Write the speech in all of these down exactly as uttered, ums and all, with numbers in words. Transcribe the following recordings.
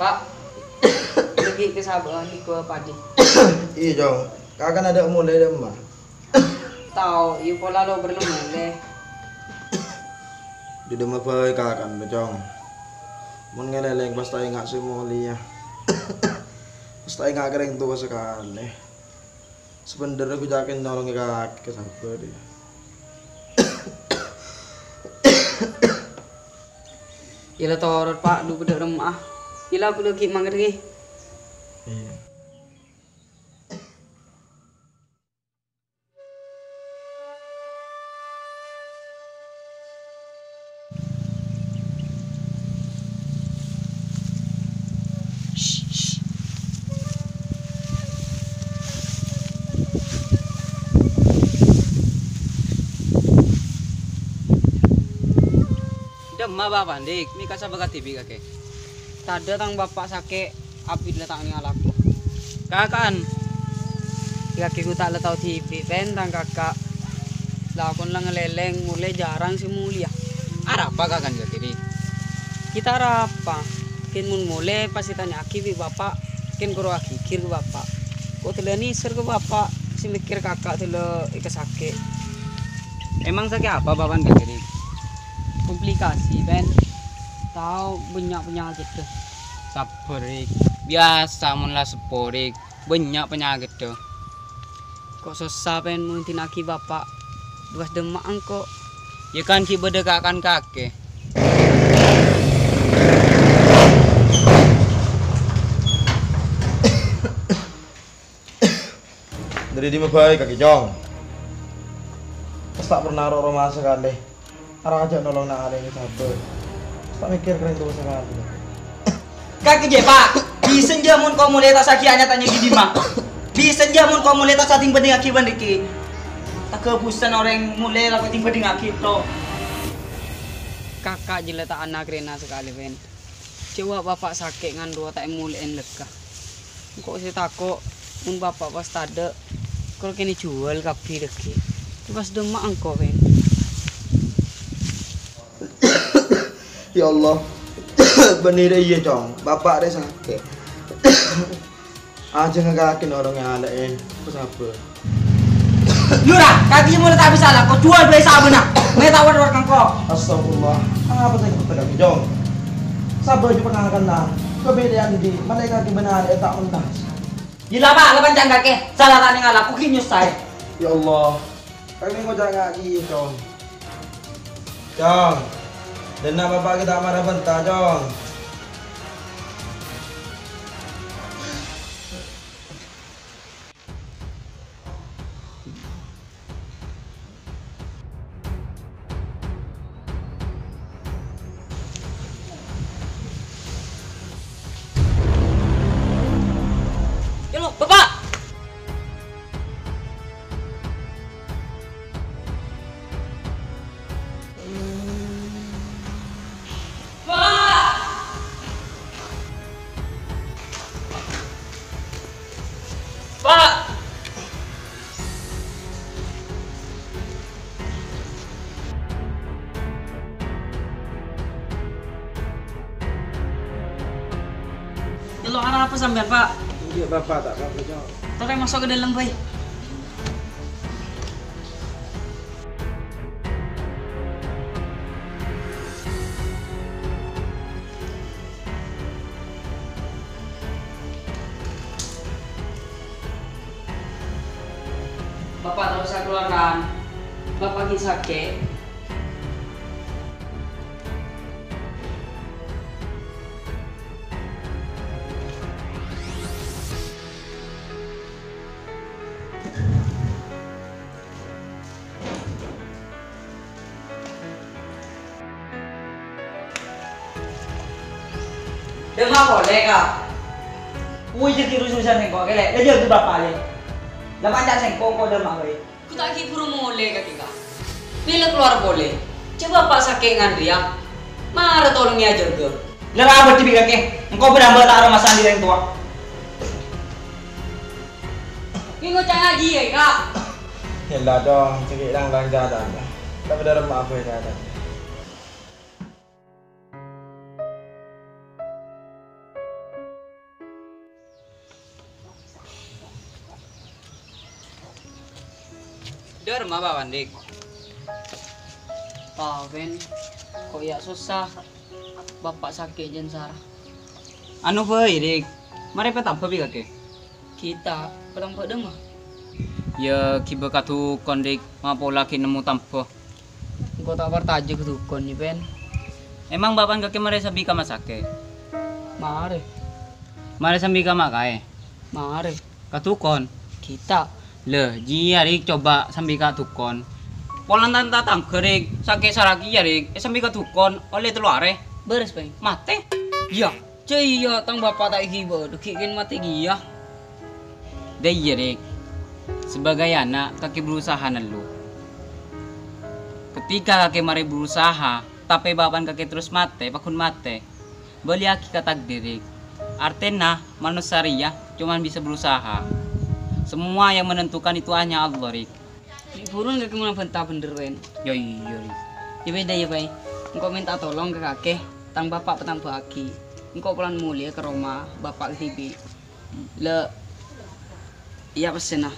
Pa', laghi' kasabâ'ân ghi' ghâpadhi. Iyâ, Cong. Kaka'na dâ' molè dâ' emma. Tao, iyâ pola lo' parlo molè. Dâ' emma bhâi kaka'na, Cong. Mon ngalèlèng pas ta' enga' sè molèya. Pas ta' enga' ka rèng towa sakalè. Sabhendherra ghu yakin nolongè kakè, sabâr, yâ. Iyâ la torot, Pa', dhu bâdâ remma'a. Iyâ la, ghulâ ghi' mangkat, ghi. Iyâ. Dâ' emma, Bapa', Dik, mè' kasabâ kadhibi' kakè? Tadâ' tang bapa' sakè', abit la ta' ngalako. Kaka'an? Kakè ghu ta' la tao dhibi', Pen, tang kaka'. Lakon la ngalèlèng, molè jhârâng sè molèya. Arapa kaka'an kakè, Dik? Ghi' ta' arapa. Kèng mon molè pas ètanya'aghi bi' bapa', kèng koro aghigghir ka bapa'. Ko' tellâ nèser ka bapa', sè mèkkèr kaka' tellâ èkasakè'. Emang sakè' apa bapa'an kakè, Dik? Komplikasi, Pen. Tao bânnya' panyakèddhâ. Sabbhâr, Dik. Biyasa mon la seppo, Dik. Bânnya' panyakèddhâ. Ko' sossa, Pen, mon èdina'aghi bapa'. Bâs dâ' emma engko'. Yâ kan ghi' bâdâ kaka'an kakè. Dâri dimma bhâi kakè, Cong? Pas ta' pernah ro-roma sakalè. Arajâ nolong na' alè'na sabâ. Pas ta' mèkkèr ka rèng towa sakalè. Kakè jâ, Pa'. Bisa jâ mon ko' molè ta' saghi nya-tanya ghi' dimma. Bisa jâ mon ko' molè ta' sading bhândhingngaghi bân rèkè. Taghâbusân orèng molè la ko' ding bhândhingngaghi, to. Kaka' jâ la ta' ana karèna sakalè, Pen. Jâ wa' bapa' sakè' ngan rowa ta' èmolè'è lekka. Engko' sè tako', mon bapa' pas tadâ', kor kènè' juwâl kabbhi dhâggi'. Pas dâ' emma engko', Pen. Ya Allah, bânnè rè iyâ, Cong. Bapa' rè sakè'. Ajâ ngakakè nolongè alè'è, pasabâ. Lurah, kakè molè ta' bisa lako, juwâl bhâi sabâna. Mè' ta' wâr-wâr kangko. Astagfirullah, apa sè èkabâktè kakè, Cong? Sabâ jhughân pernah kenal. Kabhidhâ'ân dhi', malaèkat bân alè'è ta' ontas. Yâ la, Pa', la panca'na kakè. Sala ta' nèngala, ko' ghi' nyosaè. Ya Allah, kakè ngoca' ngajhi, Cong. Cong, dâ' enna' bapa' ghi' ta' mara bânta, Cong. Yâ lo, Bapa'! Pa'! Pa'! Yâ lo, arapa sampèyan, Pa'? Iyâ, Bapa' ta' apa-apa, Cong. Torè maso' ka dâlem, bhâi. Bapa' ta' osa kalowar, Kan. Bapa' ghi' sakè'. Dâ' emma polè, Ka'. Uwi, jâgâ rususan sèngko', kèlè. La jâgâ bapa', yâ. La panca' sèngko' engko' dâ' emma, bhâi. Ghu ta' ghi' buru molè, Ka', Tika. Bilâ kalowar polè. Jâ' bapa' sakè' ngan rèya. Mara tolong èajâgâ. La, la, bâdhi bi' kakè. Engko' bârâmba ta' aromasan dhi' rèng towa. Ghi' ngoca' ngajhi, yâ, Ka'. Yâ la, Cong, cè' ghi' lang-lang jâ-, jâ-, jâ. Tapè dâ' remma abâ' jâ-, jâ-. Dhârma, Bapa, Dik. Pawen, ko' iyâ sossa. Bapa' sakè' jân sara. Anu bhâi, Dik. Marè èpatamba bi' kakè? Ghi' ta' patamba dhâmma. Iyâ, ghibâ ka dhukon, Dik. Ma' pola ghi' nemmo tamba. Engko' ta' partajâ ka dhukon, yâ, Pen. Emang bapa'na kakè marè sambi ka ma' sakè'? Marè. Marè sambi ka ma' kaè? Marè. Ka dhukon? Ghi' ta'. Lè, jiyâ, Dik, coba sambi ka dhukon. Polana tatangghâ, Dik, sakè' sara kèya, Dik, èsambi ka dhukon ollè tello arè. Bârâs, Pen? Matè. Iyâ. Jâ iyâ, tang bapa' ta' èghibâ, dhughi' kèng matè kèya. Dâ' iyâ, Dik. Sebagai ana', kakè berusaha nello. Ketika kakè marè berusaha, tapè bapa'na kakè terros matè, pagghun matè, bâliyaghi ka takdir, Dik. Artèna, manossa rèya coma bisa berusaha. Semua yang menentukan itu hanya Allah, Dik. Bi' buruwân kakè mon abhânta bhender, Wen. Yâ iyâ, Dik. Yâ bâdâ, yâ, Pai. Engko' mènta tolong ka kakè, tang bapa' patambâ'âghi. Engko' polana molèya ka roma bapa' kadhibi'. Lè, iyâ, pèssèna.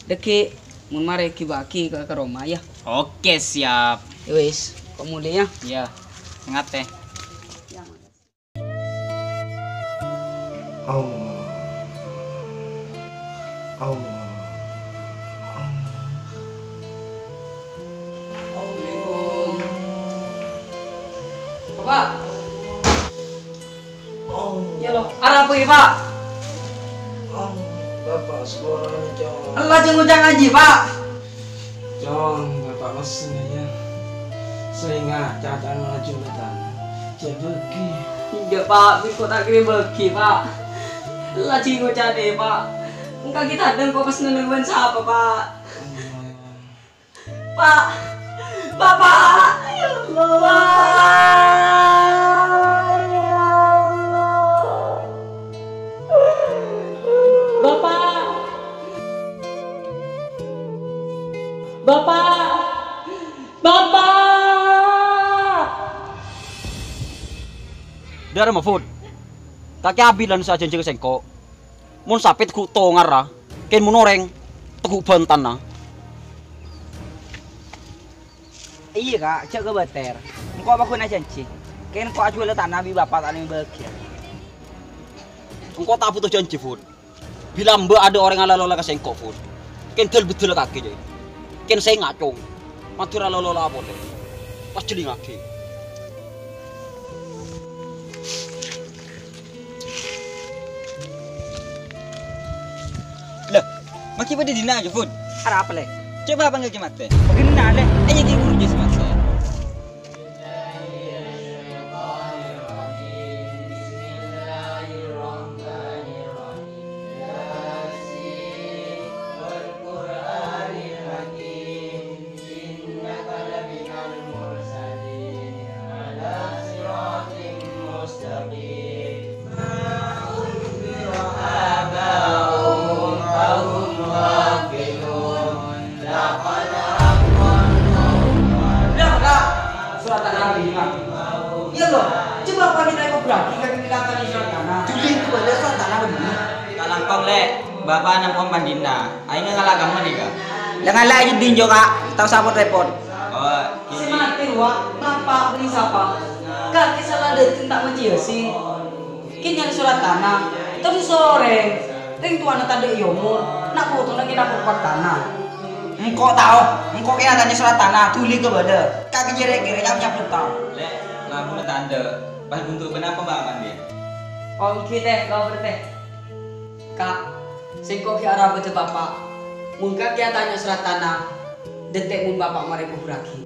Dhâggi', mon marè ghibâ'âghi ka, ka roma, yâ. Oke, siap. Yâ wis, engko' molè, yâ. Iyâ, sè ngatè. Yâ, makasè. Allah. Allah. Assalamualaikum. Bapak. Allah. Ya Allah. Arapa ya, Pak? Allah. Bapak, saporana, Cong. Allah, jeng ngucap ngaji, Pak. Cong, Bapak pesen ya. Sènga' cacana laju letan. Jâ' bâgi. Enggak, Pak. Engko' ta' kèra bâgi, Pak. Laju ngoca' deh, Pak. Engka' kita ada engko' pas nenengan sapa, Pak? Pak. Bapak. Ya Allah. Bapak. Bapak. Bapak! Dhârma, Fud. Kakè abit lan sajhânjhi ka sèngko'. Mon sapè teggu' tongarra, kèng mon orèng teggu' bhântana. Iyâ, Ka', jâ' kabâtèr. Engko' apa ghuna jhânjhi? Kèng engko' ajhuwâlâ tana bi' bapa' ta' nèng bâgiyân. Engko' ta' bhuto jhânjhi, Fud. Bilâ emba' adâ' orèng alalola ka sèngko', Fud. Kèng dâl-beddâl kakè, jâ'. Kèng sènga', Cong. Mandhâr alalola polè. Pas jhâlingaghi. Lah, maghi bâdâ dinna', Fud? Arapa, Lè'? Coba apa nggak matè? Bagaimana, Lè'? Ayo, ghi buru jâ' matè. Dah, Kak. Surat tanah bâdâ, Kak. Iyâ, loh. Coba apa kita ikut berarti kan kita tadi surat tanah. Jadi itu bâdâ surat tanah bâdâ. Ta' langkong, Lè'. Bapa' nèng pon pandina. Aèngnga ngala' kamma nèka. Lah ngala' aja dinjo, Kak. Tao sapa repot. Oh, sè gini. Matè, Wa'. Bapa' bânnè sapa? Kakè sala dâteng ta' majiyâ sè. Kèng nyarè surat tanah, terros orèng, rèng towana tadâ' è omor, na' potona kèng napa' tana. Engko' tao, engko' kèng atanya surat tanah, dhuli ka bâdâ. Kakè jârèya kèra nyap-nyap tao. Lè', lampunna tandhâ, pas buntu kenapa, Mbak Mandi? Oh, èngghi, Tèh, kaobâr, Tèh. Ka', sèngko' ghi' arapa jâ' Bapa'. Mon kakè atanya surat tanah, dântè' mon Bapa' marè kobhurraghi.